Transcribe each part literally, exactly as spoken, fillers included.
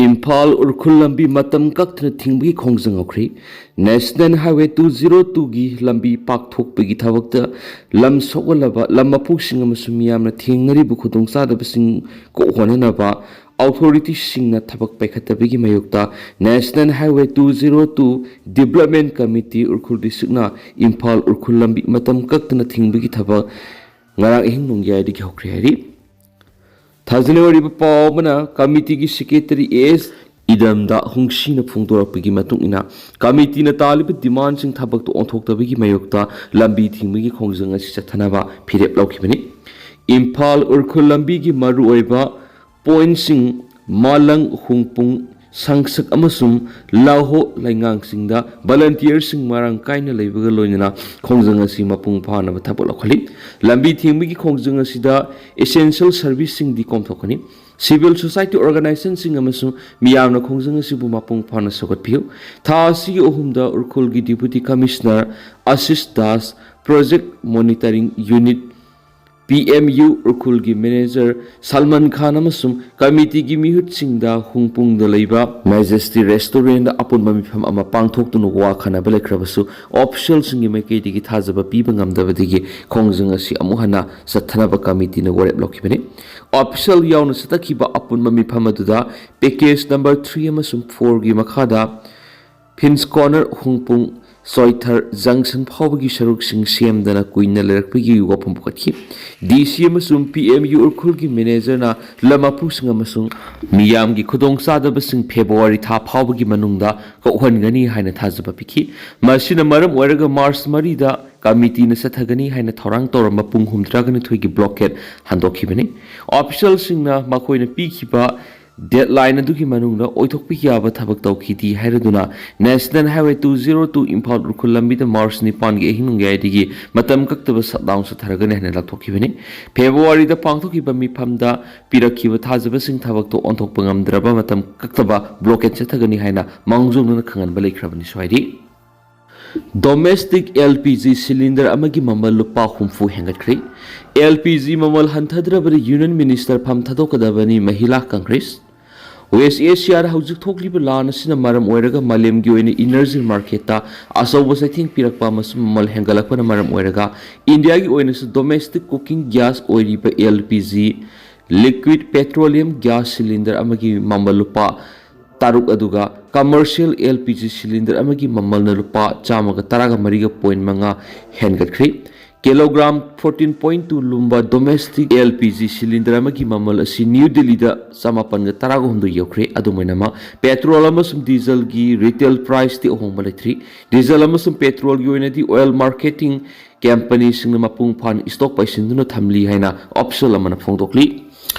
ꯏꯝꯐꯥꯜ ꯎꯔꯈꯨꯜ ꯂꯝꯕꯤ ꯃꯇꯝ ꯀꯛꯇꯅ ꯊꯤꯡꯕꯒꯤ ꯈꯣꯡꯖꯪ ꯍꯧꯈ꯭ꯔꯤ꯫ National Highway two zero two ꯒꯤ ꯂꯝꯕꯤ ꯄꯥꯛꯊꯣꯛꯄꯒꯤ ꯊꯕꯛꯇ ꯂꯝ ꯁꯣꯛꯍꯜꯂꯕ ꯂꯝ ꯃꯄꯨꯁꯤꯡ ꯑꯃꯁꯨꯡ ꯃꯤꯌꯥꯝꯅ ꯊꯦꯡꯅꯔꯤꯕ ꯈꯨꯗꯣꯡꯆꯥꯗꯕꯁꯤꯡ ꯀꯣꯛꯍꯣꯟꯅꯅꯕ ꯑꯣꯊꯣꯔꯤꯇꯤꯁꯤꯡꯅ ꯊꯕꯛ ꯄꯥꯏꯈꯠꯇꯕꯒꯤ ꯃꯥꯌꯣꯛꯇ National Highway two zero two Development Committee Ukhrul ꯗꯤꯁꯇ꯭ꯔꯤꯛꯅ Imphal Ukhrul ꯂꯝꯕꯤ ꯃꯇꯝ ꯀꯛꯇꯅ ꯊꯤꯡꯕꯒꯤ ꯊꯕꯛ ꯉꯔꯥꯡ ꯑꯍꯤꯡ ꯅꯣꯡꯌꯥꯏꯗꯒꯤ ꯍꯧꯈ꯭ꯔꯦ ꯍꯥꯏꯔꯤ꯫ ꯊꯥꯖꯅ ꯑꯣꯏꯔꯤꯕ ꯄꯥꯎ ꯑꯃꯅ, ꯀꯃꯤꯇꯤꯒꯤ ꯁꯦꯀ꯭ꯔꯦꯇꯔꯤ ꯑꯦ ꯑꯦꯁ ꯏꯗꯝꯗ ꯍꯨꯡꯁꯤꯅ ꯐꯣꯡꯗꯣꯔꯛꯄꯒꯤ ꯃꯇꯨꯡ ꯏꯟꯅ, ꯀꯃꯤꯇꯤꯅ ꯇꯥꯜꯂꯤꯕ ꯗꯤꯃꯥꯟꯁꯤꯡ ꯊꯕꯛꯇ ꯑꯣꯟꯊꯣꯛꯇꯕꯒꯤ ꯃꯥꯌꯣꯛꯇ ꯂꯝꯕꯤ ꯊꯤꯡꯕꯒꯤ ꯈꯣꯡꯖꯪ ꯑꯁꯤ ꯆꯠꯊꯅꯕ ꯐꯤꯔꯦꯞ ꯂꯧꯈꯤꯕꯅꯤ꯫ ꯏꯝꯐꯥꯜ ꯎꯔꯈꯨꯜ ꯂꯝꯕꯤꯒꯤ ꯃꯔꯨꯑꯣꯏꯕ ꯄꯣꯏꯟꯠꯁꯤꯡ, ꯃꯥꯂꯪ, ꯍꯨꯡꯄꯨꯡ, ꯁꯪꯁꯛ ꯑꯃꯁꯨꯡ ꯂꯥꯍꯣ ꯂꯩꯉꯥꯡꯁꯤꯡꯗ ꯚꯣꯂꯟꯇꯤꯌꯔꯁꯤꯡ ꯃꯔꯥꯡ ꯀꯥꯏꯅ ꯂꯩꯕꯒ ꯂꯣꯏꯅꯅ ꯈꯣꯡꯖꯪ ꯑꯁꯤ ꯃꯄꯨꯡ ꯐꯥꯅꯕ ꯊꯕꯛ ꯂꯧꯈꯠꯂꯤ꯫ ꯂꯝꯕꯤ ꯊꯤꯡꯕꯒꯤ ꯈꯣꯡꯖꯪ ꯑꯁꯤꯗ essential serviceꯁꯤꯡꯗꯤ ꯀꯣꯝꯊꯣꯛꯀꯅꯤ꯫ Civil society organizationꯁꯤꯡ ꯑꯃꯁꯨꯡ ꯃꯤꯌꯥꯝꯅ ꯈꯣꯡꯖꯪ ꯑꯁꯤꯕꯨ ꯃꯄꯨꯡ ꯐꯥꯅ ꯁꯧꯒꯠꯄꯤꯌꯨ꯫ ꯊꯥ ꯑꯁꯤꯒꯤ ꯑꯍꯨꯝꯗ ꯎꯔꯈꯨꯜꯒꯤ Deputy Commissioner ꯑꯁꯤꯁ Das, Project Monitoring Unit, P M U ꯎꯔꯈꯨꯜꯒꯤ manager Salman Khan ꯑꯃꯁꯨꯡ ꯀꯃꯤꯇꯤꯒꯤ ꯃꯤꯍꯨꯠꯁꯤꯡꯗ ꯍꯨꯡꯄꯨꯡꯗ ꯂꯩꯕ Majesty Restaurantꯗ ꯑꯄꯨꯟꯕ ꯃꯤꯐꯝ ꯑꯃ ꯄꯥꯡꯊꯣꯛꯇꯨꯅ ꯋꯥ ꯈꯟꯅꯕ ꯂꯩꯈ꯭ꯔꯕꯁꯨ, officialꯁꯤꯡꯒꯤ ꯃꯥꯏꯀꯩꯗꯒꯤ ꯊꯥꯖꯕ ꯄꯤꯕ ꯉꯝꯗꯕꯗꯒꯤ ꯈꯣꯡꯖꯪ ꯑꯁꯤ ꯑꯃꯨꯛ ꯍꯟꯅ ꯆꯠꯊꯅꯕ ꯀꯃꯤꯇꯤꯅ ꯋꯥꯔꯦꯞ ꯂꯧꯈꯤꯕꯅꯤ꯫ Official ꯌꯥꯎꯅ ꯆꯠꯊꯈꯤꯕ ꯑꯄꯨꯟꯕ ꯃꯤꯐꯝ ꯑꯗꯨꯗ package number three ꯑꯃꯁꯨꯡ fourꯒꯤ ꯃꯈꯥꯗ Prince Corner, ꯍꯨꯡꯄꯨꯡ, ꯆꯣꯏꯊꯔ junction ꯐꯥꯎꯕꯒꯤ ꯁꯔꯨꯛꯁꯤꯡ ꯁꯦꯝꯗꯅ ꯀꯨꯏꯅ ꯂꯩꯔꯛꯄꯒꯤ ꯋꯥꯐꯝ ꯄꯨꯈꯠꯈꯤ꯫ D C ꯑꯃꯁꯨꯡ P M U ꯎꯔꯈꯨꯜꯒꯤ managerꯅ ꯂꯝ ꯃꯄꯨꯁꯤꯡ ꯑꯃꯁꯨꯡ ꯃꯤꯌꯥꯝꯒꯤ ꯈꯨꯗꯣꯡꯆꯥꯗꯕꯁꯤꯡ February ꯊꯥ ꯐꯥꯎꯕꯒꯤ ꯃꯅꯨꯡꯗ ꯀꯣꯛꯍꯟꯒꯅꯤ ꯍꯥꯏꯅ ꯊꯥꯖꯕ ꯄꯤꯈꯤ꯫ ꯃꯁꯤꯅ ꯃꯔꯝ ꯑꯣꯏꯔꯒ March ꯃꯔꯤꯗ ꯀꯃꯤꯇꯤꯅ ꯆꯠꯊꯒꯅꯤ ꯍꯥꯏꯅ ꯊꯧꯔꯥꯡ ꯇꯧꯔꯝꯕ ꯄꯨꯡ ꯍꯨꯝꯗ꯭ꯔꯥꯒ ꯅꯤꯊꯣꯏꯒꯤ blockade ꯍꯟꯗꯣꯛꯈꯤꯕꯅꯤ꯫ Officialꯁꯤꯡꯅ ꯃꯈꯣꯏꯅ ꯄꯤꯈꯤꯕ deadline ꯑꯗꯨꯒꯤ ꯃꯅꯨꯡꯗ ꯑꯣꯏꯊꯣꯛꯄ ꯌꯥꯕ ꯊꯕꯛ ꯇꯧꯈꯤꯗꯦ ꯍꯥꯏꯔꯗꯨꯅ National Highway two zero two Imphal Ukhrul ꯂꯝꯕꯤꯗ March ꯅꯤꯄꯥꯟꯒꯤ ꯑꯍꯤꯡ ꯅꯣꯡꯌꯥꯏꯗꯒꯤ ꯃꯇꯝ ꯀꯛꯇꯕ shutdown ꯆꯠꯊꯔꯒꯅꯤ ꯍꯥꯏꯅ ꯂꯥꯎꯊꯣꯛꯈꯤꯕꯅꯤ꯫ Februaryꯗ ꯄꯥꯡꯊꯣꯛꯈꯤꯕ ꯃꯤꯐꯝꯗ ꯄꯤꯔꯛꯈꯤꯕ ꯊꯥꯖꯕꯁꯤꯡ ꯊꯕꯛꯇ ꯑꯣꯟꯊꯣꯛꯄ ꯉꯝꯗ꯭ꯔꯕ ꯃꯇꯝ ꯀꯛꯇꯕ blockade ꯆꯠꯊꯒꯅꯤ ꯍꯥꯏꯅ ꯃꯥꯡꯖꯧꯅꯅ ꯈꯪꯍꯟꯕ ꯂꯩꯈ꯭ꯔꯕꯅꯤ ꯍꯥꯏꯔꯤ꯫ Domestic L P G cylinder ꯑꯃꯒꯤ ꯃꯃꯜ ꯂꯨꯄꯥ ꯍꯨꯝꯐꯨ ꯍꯦꯟꯒꯠꯈ꯭ꯔꯦ꯫ L P G ꯃꯃꯜ ꯍꯟꯊꯗ꯭ꯔꯕꯗꯤ Union Minister ꯐꯝ ꯊꯥꯗꯣꯛꯀꯗꯕꯅꯤ ꯃꯍꯤꯂꯥ ꯀꯪꯒ꯭ꯔꯦꯁ꯫ ꯋꯦꯁ ꯑꯦꯁꯤꯌꯥꯗ ꯍꯧꯖꯤꯛ ꯊꯣꯛꯂꯤꯕ ꯂꯥꯟ ꯑꯁꯤꯅ ꯃꯔꯝ ꯑꯣꯏꯔꯒ ꯃꯥꯂꯦꯝꯒꯤ ꯑꯣꯏꯅ ꯏꯅꯔꯖꯤ ꯃꯥꯔꯀꯦꯠꯇ ꯑꯆꯧꯕ ꯆꯩꯊꯦꯡ ꯄꯤꯔꯛꯄ ꯑꯃꯁꯨꯡ ꯃꯃꯜ ꯍꯦꯟꯒꯠꯂꯛꯄꯅ ꯃꯔꯝ ꯑꯣꯏꯔꯒ ꯏꯟꯗꯤꯌꯥꯒꯤ ꯑꯣꯏꯅꯁꯨ ꯗꯣꯃꯦꯁꯇꯤꯛ ꯀꯨꯀꯤꯡ ꯒ꯭ꯌꯥꯁ ꯑꯣꯏꯔꯤꯕ L P G, liquid petroleum gas cylinder ꯑꯃꯒꯤ ꯃꯃꯜ ꯂꯨꯄꯥ ꯇꯔꯨꯛ, ꯑꯗꯨꯒ commercial L P G cylinder ꯑꯃꯒꯤ ꯃꯃꯜꯅ ꯂꯨꯄꯥ ꯆꯥꯝꯃꯒ ꯇꯔꯥꯒ ꯃꯔꯤꯒ ꯄꯣꯏꯟ ꯃꯉꯥ ꯍꯦꯟꯒꯠꯈ꯭ꯔꯤ꯫ ꯀꯤꯂꯣꯒ꯭ꯔꯥꯝ fourteen point two ꯂꯨꯝꯕ domestic L P G cylinder ꯑꯃꯒꯤ ꯃꯃꯜ ꯑꯁꯤ ꯅ꯭ꯌꯨ ꯗꯤꯜꯂꯤꯗ ꯆꯃꯥꯄꯟꯒ ꯇꯔꯥꯒ ꯍꯨꯝꯗꯣꯏ ꯌꯧꯈ꯭ꯔꯦ꯫ ꯑꯗꯨꯝ ꯑꯣꯏꯅꯃꯛ, ꯄꯦꯇ꯭ꯔꯣꯜ ꯑꯃꯁꯨꯡ ꯗꯤꯖꯜꯒꯤ ꯔꯤꯇꯦꯜ ꯄ꯭ꯔꯥꯏꯁꯇꯤ ꯑꯍꯣꯡꯕ ꯂꯩꯇ꯭ꯔꯤ꯫ ꯗꯤꯖꯜ ꯑꯃꯁꯨꯡ ꯄꯦꯇ꯭ꯔꯣꯜꯒꯤ ꯑꯣꯏꯅꯗꯤ ꯑꯣꯏꯜ ꯃꯥꯔꯀꯦꯇꯤꯡ ꯀꯝꯄꯅꯤꯁꯤꯡꯅ ꯃꯄꯨꯡ ꯐꯥꯅ ꯏꯁꯇꯣꯛ ꯄꯩꯁꯤꯟꯗꯨꯅ ꯊꯝꯂꯤ ꯍꯥꯏꯅ ꯑꯣꯐꯤꯁꯤꯌꯦꯜ ꯑꯃꯅ ꯐꯣꯡꯗꯣꯛꯂꯤ꯫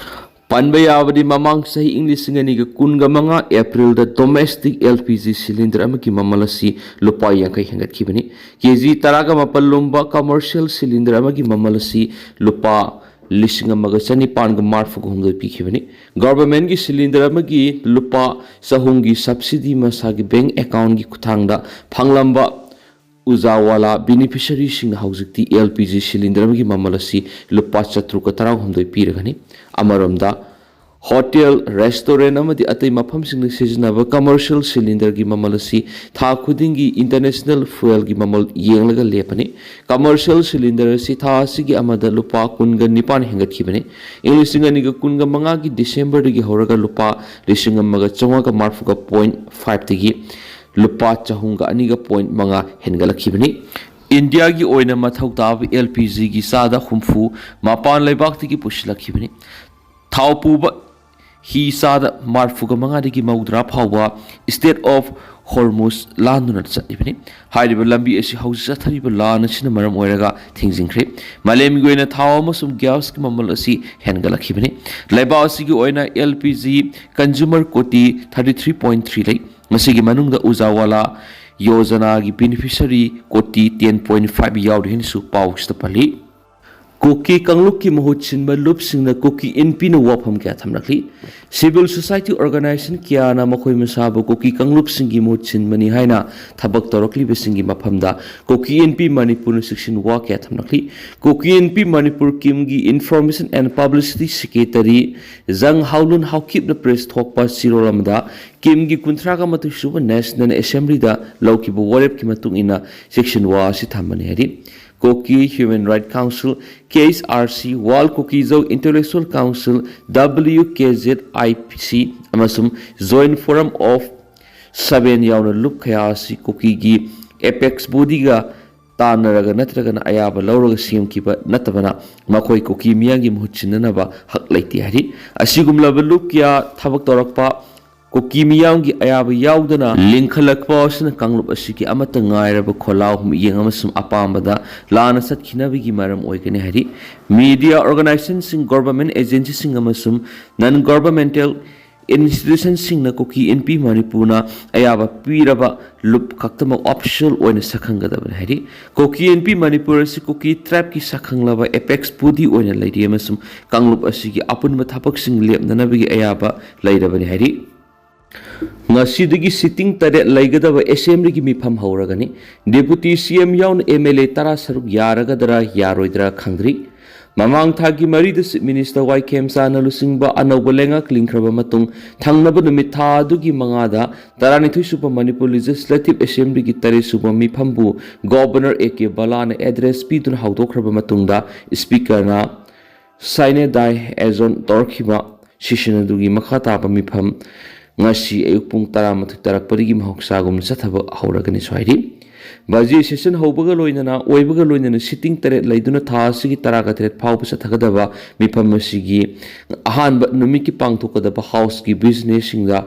ꯄꯟꯕ ꯌꯥꯕꯗꯤ, ꯃꯃꯥꯡ ꯆꯍꯤ, ꯏꯪ ꯂꯤꯁꯤꯡ ꯑꯅꯤꯒ ꯀꯨꯟꯒ ꯃꯉꯥ ꯑꯦꯄ꯭ꯔꯤꯜꯗ domestic L P G cylinder ꯑꯃꯒꯤ ꯃꯃꯜ ꯑꯁꯤ ꯂꯨꯄꯥ ꯌꯥꯡꯈꯩ ꯍꯦꯟꯒꯠꯈꯤꯕꯅꯤ꯫ ꯀꯦ ꯖꯤ ꯇꯔꯥꯒ ꯃꯥꯄꯜ ꯂꯨꯝꯕ ꯀꯃꯔꯁꯤꯌꯦꯜ ꯁꯤꯂꯤꯟꯗꯔ ꯑꯃꯒꯤ ꯃꯃꯜ ꯑꯁꯤ ꯂꯨꯄꯥ ꯂꯤꯁꯤꯡ ꯑꯃꯒ ꯆꯅꯤꯄꯥꯟꯒ ꯃꯔꯤꯐꯨꯒ ꯍꯨꯝꯗꯣꯏ ꯄꯤꯈꯤꯕꯅꯤ꯫ ꯒꯚꯔꯟꯃꯦꯟꯠꯀꯤ ꯁꯤꯂꯤꯟꯗꯔ ꯑꯃꯒꯤ ꯂꯨꯄꯥ ꯆꯍꯨꯝꯒꯤ ꯁꯕꯁꯤꯗꯤ ꯃꯁꯥꯒꯤ ꯕꯦꯡꯛ ꯑꯦꯀꯥꯎꯟꯠꯀꯤ ꯈꯨꯠꯊꯥꯡꯗ ꯐꯪꯂꯝꯕ ꯎꯖꯥꯋꯥꯂꯥ ꯕꯦꯅꯤꯐꯤꯁꯔꯤꯁꯤꯡꯅ ꯍꯧꯖꯤꯛꯇꯤ L P G ꯁꯤꯂꯤꯟꯗꯔ ꯑꯃꯒꯤ ꯃꯃꯜ ꯑꯁꯤ ꯂꯨꯄꯥ ꯆꯥꯇ꯭ꯔꯨꯛꯀ ꯇꯔꯥꯍꯨꯝꯗꯣꯏ ꯄꯤꯔꯒꯅꯤ꯫ ꯑꯃꯔꯣꯝꯗ, ꯍꯣꯇꯦꯜ, ꯔꯦꯁꯇꯨꯔꯦꯟꯠ ꯑꯃꯗꯤ ꯑꯇꯩ ꯃꯐꯝꯁꯤꯡꯗ ꯁꯤꯖꯤꯟꯅꯕ ꯀꯃꯔꯁꯤꯌꯦꯜ ꯁꯤꯂꯤꯟꯗꯔꯒꯤ ꯃꯃꯜ ꯑꯁꯤ ꯊꯥ ꯈꯨꯗꯤꯡꯒꯤ ꯏꯟꯇꯔꯅꯦꯁꯅꯦꯜ ꯐ꯭ꯌꯨꯑꯦꯜꯒꯤ ꯃꯃꯜ ꯌꯦꯡꯂꯒ ꯂꯦꯞꯄꯅꯤ꯫ ꯀꯃꯔꯁꯤꯌꯦꯜ ꯁꯤꯂꯤꯟꯗꯔ ꯑꯁꯤ ꯊꯥ ꯑꯁꯤꯒꯤ ꯑꯃꯗ ꯂꯨꯄꯥ ꯀꯨꯟꯒ ꯅꯤꯄꯥꯟ ꯍꯦꯟꯒꯠꯈꯤꯕꯅꯤ꯫ ꯏꯪ ꯂꯤꯁꯤꯡ ꯑꯅꯤꯒ ꯀꯨꯟꯒ ꯃꯉꯥꯒꯤ ꯗꯤꯁꯦꯝꯕꯔꯗꯒꯤ ꯍꯧꯔꯒ ꯂꯨꯄꯥ ꯂꯤꯁꯤꯡ ꯑꯃꯒ ꯆꯥꯝꯃꯉꯥꯒ ꯃꯔꯤꯐꯨꯒ ꯄꯣꯏꯟ ꯐꯥꯏꯚꯇꯒꯤ ꯂꯨꯄꯥ ꯆꯍꯨꯝꯒ ꯑꯅꯤꯒ ꯄꯣꯏꯟ ꯃꯉꯥ ꯍꯦꯟꯒꯠꯂꯛꯈꯤꯕꯅꯤ꯫ ꯏꯟꯗꯤꯌꯥꯒꯤ ꯑꯣꯏꯅ ꯃꯊꯧ ꯇꯥꯕ L P Gꯒꯤ ꯆꯥꯗ ꯍꯨꯝꯐꯨ ꯃꯄꯥꯟ ꯂꯩꯕꯥꯛꯇꯒꯤ ꯄꯨꯁꯤꯜꯂꯛꯈꯤꯕꯅꯤ꯫ ꯊꯥꯎ ꯄꯨꯕ ꯍꯤ ꯆꯥꯗ ꯃꯔꯤꯐꯨꯒ ꯃꯉꯥꯗꯒꯤ ꯃꯧꯗ꯭ꯔꯥ ꯐꯥꯎꯕ Strait of Hormuz ꯂꯥꯟꯗꯨꯅ ꯆꯠꯂꯤꯕꯅꯤ꯫ ꯍꯥꯏꯔꯤꯕ ꯂꯝꯕꯤ ꯑꯁꯤ ꯍꯧꯖꯤꯛ ꯆꯠꯊꯔꯤꯕ ꯂꯥꯟ ꯑꯁꯤꯅ ꯃꯔꯝ ꯑꯣꯏꯔꯒ ꯊꯤꯡꯖꯤꯟꯈ꯭ꯔꯦ꯫ ꯃꯥꯂꯦꯝꯒꯤ ꯑꯣꯏꯅ ꯊꯥꯎ ꯑꯃꯁꯨꯡ ꯒ꯭ꯌꯥꯁꯀꯤ ꯃꯃꯜ ꯑꯁꯤ ꯍꯦꯟꯒꯠꯂꯛꯈꯤꯕꯅꯤ꯫ ꯂꯩꯕꯥꯛ ꯑꯁꯤꯒꯤ ꯑꯣꯏꯅ L P G consumer ꯀꯣꯇꯤ thirty three point three ꯂꯩ꯫ ꯃꯁꯤꯒꯤ ꯃꯅꯨꯡꯗ ꯎꯖꯥꯋꯥꯂꯥ ꯌꯣꯖꯅꯥꯒꯤ ꯕꯦꯅꯤꯐꯤꯁꯔꯤ ꯀꯣꯇꯤ ten point five ꯌꯥꯎꯔꯤ ꯍꯥꯏꯅꯁꯨ ꯄꯥꯎꯁꯤꯗ ꯄꯜꯂꯤ꯫ ꯀꯨꯀꯤ ꯀꯥꯡꯂꯨꯞꯀꯤ ꯃꯍꯨꯠ ꯁꯤꯟꯕ ꯂꯨꯞꯁꯤꯡꯅ ꯀꯨꯀꯤ ꯏꯟꯄꯤꯅ ꯋꯥꯐꯝ ꯀꯌꯥ ꯊꯝꯂꯛꯂꯤ꯫ Civil society organization ꯀꯌꯥꯅ ꯃꯈꯣꯏ ꯃꯁꯥꯕꯨ ꯀꯨꯀꯤ ꯀꯥꯡꯂꯨꯞꯁꯤꯡꯒꯤ ꯃꯍꯨꯠ ꯁꯤꯟꯕꯅꯤ ꯍꯥꯏꯅ ꯊꯕꯛ ꯇꯧꯔꯛꯂꯤꯕꯁꯤꯡꯒꯤ ꯃꯐꯝꯗ ꯀꯨꯀꯤ ꯏꯟꯄꯤ ꯃꯅꯤꯄꯨꯔꯅ ꯆꯦꯛꯁꯤꯟ ꯋꯥ ꯀꯌꯥ ꯊꯝꯂꯛꯂꯤ꯫ ꯀꯨꯀꯤ ꯏꯟꯄꯤ ꯃꯅꯤꯄꯨꯔ ꯀꯤꯝꯒꯤ Information and Publicity Secretary ꯖꯪ ꯍꯥꯎꯂꯨꯟ ꯍꯥꯎꯀꯤꯞꯅ ꯄ꯭ꯔꯦꯁ ꯊꯣꯛꯄ ꯆꯦꯔꯣꯜ ꯑꯃꯗ ꯀꯤꯝꯒꯤ ꯀꯨꯟꯊ꯭ꯔꯥꯒ ꯃꯥꯊꯣꯏ ꯁꯨꯕ National Assemblyꯗ ꯂꯧꯈꯤꯕ ꯋꯥꯔꯦꯞꯀꯤ ꯃꯇꯨꯡ ꯏꯟꯅ ꯆꯦꯛꯁꯤꯟ ꯋꯥ ꯑꯁꯤ ꯊꯝꯕꯅꯤ ꯍꯥꯏꯔꯤ꯫ Kuki Human Rights Council, K H R C, World Kuki-Zo Intellectual Council, W K Z I C, ꯑꯃꯁꯨꯡ Joint Forum of Seven ꯌꯥꯎꯅ ꯂꯨꯞ ꯀꯌꯥ ꯑꯁꯤ ꯀꯨꯀꯤꯒꯤ ꯑꯦꯄꯦꯛꯁ ꯕꯣꯗꯤꯒ ꯇꯥꯟꯅꯔꯒ ꯅꯠꯇ꯭ꯔꯒꯅ ꯑꯌꯥꯕ ꯂꯧꯔꯒ ꯁꯦꯝꯈꯤꯕ ꯅꯠꯇꯕꯅ ꯃꯈꯣꯏ ꯀꯨꯀꯤ ꯃꯤꯌꯥꯝꯒꯤ ꯃꯍꯨꯠ ꯁꯤꯟꯅꯅꯕ ꯍꯛ ꯂꯩꯇꯦ ꯍꯥꯏꯔꯤ꯫ ꯑꯁꯤꯒꯨꯝꯂꯕ ꯂꯨꯞ ꯀꯌꯥ ꯊꯕꯛ ꯇꯧꯔꯛꯄ ꯀꯨꯀꯤ ꯃꯤꯌꯥꯝꯒꯤ ꯑꯌꯥꯕ ꯌꯥꯎꯗꯅ ꯂꯤꯡꯈꯠꯂꯛꯄ ꯑꯁꯤꯅ ꯀꯥꯡꯂꯨꯞ ꯑꯁꯤꯒꯤ ꯑꯃꯠꯇ ꯉꯥꯏꯔꯕ ꯈꯣꯜꯂꯥꯎ, ꯃꯤꯠꯌꯦꯡ ꯑꯃꯁꯨꯡ ꯑꯄꯥꯝꯕꯗ ꯂꯥꯟꯅ ꯆꯠꯈꯤꯅꯕꯒꯤ ꯃꯔꯝ ꯑꯣꯏꯒꯅꯤ ꯍꯥꯏꯔꯤ꯫ Media organizationꯁꯤꯡ, government agencyꯁꯤꯡ ꯑꯃꯁꯨꯡ non governmental institutionꯁꯤꯡꯅ ꯀꯨꯀꯤ ꯏꯟꯄꯤ ꯃꯅꯤꯄꯨꯔꯅ ꯑꯌꯥꯕ ꯄꯤꯔꯕ ꯂꯨꯞ ꯈꯛꯇꯃꯛ official ꯑꯣꯏꯅ ꯁꯛꯈꯪꯒꯗꯕꯅꯤ ꯍꯥꯏꯔꯤ꯫ ꯀꯨꯀꯤ ꯏꯟꯄꯤ ꯃꯅꯤꯄꯨꯔ ꯑꯁꯤ ꯀꯨꯀꯤ tribeꯀꯤ ꯁꯛꯈꯪꯂꯕ apex body ꯑꯣꯏꯅ ꯂꯩꯔꯤ ꯑꯃꯁꯨꯡ ꯀꯥꯡꯂꯨꯞ ꯑꯁꯤꯒꯤ ꯑꯄꯨꯟꯕ ꯊꯕꯛꯁꯤꯡ ꯂꯦꯞꯅꯅꯕꯒꯤ ꯑꯌꯥꯕ ꯂꯩꯔꯕꯅꯤ ꯍꯥꯏꯔꯤ꯫ ꯉꯁꯤꯗꯒꯤ sitting ꯇꯔꯦꯠ ꯂꯩꯒꯗꯕ Assemblyꯒꯤ ꯃꯤꯐꯝ ꯍꯧꯔꯒꯅꯤ꯫ Deputy C M ꯌꯥꯎꯅ M L A ꯇꯔꯥ ꯁꯔꯨꯛ ꯌꯥꯔꯒꯗ꯭ꯔꯥ ꯌꯥꯔꯣꯏꯗ꯭ꯔꯥ ꯈꯪꯗ꯭ꯔꯤ꯫ ꯃꯃꯥꯡ ꯊꯥꯒꯤ ꯃꯔꯤꯗ Chief Minister ꯋꯥꯏ ꯈꯦꯝꯆꯥꯟꯅ ꯂꯨꯆꯤꯡꯕ ꯑꯅꯧꯕ ꯂꯩꯉꯥꯛ ꯂꯤꯡꯈ꯭ꯔꯕ ꯃꯇꯨꯡ ꯊꯪꯅꯕ ꯅꯨꯃꯤꯠ ꯊꯥ ꯑꯗꯨꯒꯤ ꯃꯉꯥꯗ ꯇꯔꯥꯅꯤꯊꯣꯏ ꯁꯨꯕ ꯃꯅꯤꯄꯨꯔ Legislative Assemblyꯒꯤ ꯇꯔꯦꯠ ꯁꯨꯕ ꯃꯤꯐꯝꯕꯨ Governor A K ꯕꯂꯥꯅ address ꯄꯤꯗꯨꯅ ꯍꯧꯗꯣꯛꯈ꯭ꯔꯕ ꯃꯇꯨꯡꯗ Speakerꯅ sine die adjourn ꯇꯧꯔꯛꯈꯤꯕ session ꯑꯗꯨꯒꯤ ꯃꯈꯥ ꯇꯥꯕ ꯃꯤꯐꯝ ꯉꯁꯤ ꯑꯌꯨꯛ ꯄꯨꯡ ꯇꯔꯥꯃꯥꯊꯣꯏ ꯇꯥꯔꯛꯄꯗꯒꯤ ꯃꯍꯧꯁꯥꯒꯨꯝꯅ ꯆꯠꯊꯕ ꯍꯧꯔꯒꯅꯤꯁꯨ ꯍꯥꯏꯔꯤ꯫ Budget session ꯍꯧꯕꯒ ꯂꯣꯏꯅꯅ ꯑꯣꯏꯕꯒ ꯂꯣꯏꯅꯅ sitting ꯇꯔꯦꯠ ꯂꯩꯗꯨꯅ ꯊꯥ ꯑꯁꯤꯒꯤ ꯇꯔꯥꯒ ꯇꯔꯦꯠ ꯐꯥꯎꯕ ꯆꯠꯊꯒꯗꯕ ꯃꯤꯐꯝ ꯑꯁꯤꯒꯤ ꯑꯍꯥꯟꯕ ꯅꯨꯃꯤꯠꯀꯤ ꯄꯥꯡꯊꯣꯛꯀꯗꯕ Houseꯀꯤ businessꯁꯤꯡꯗ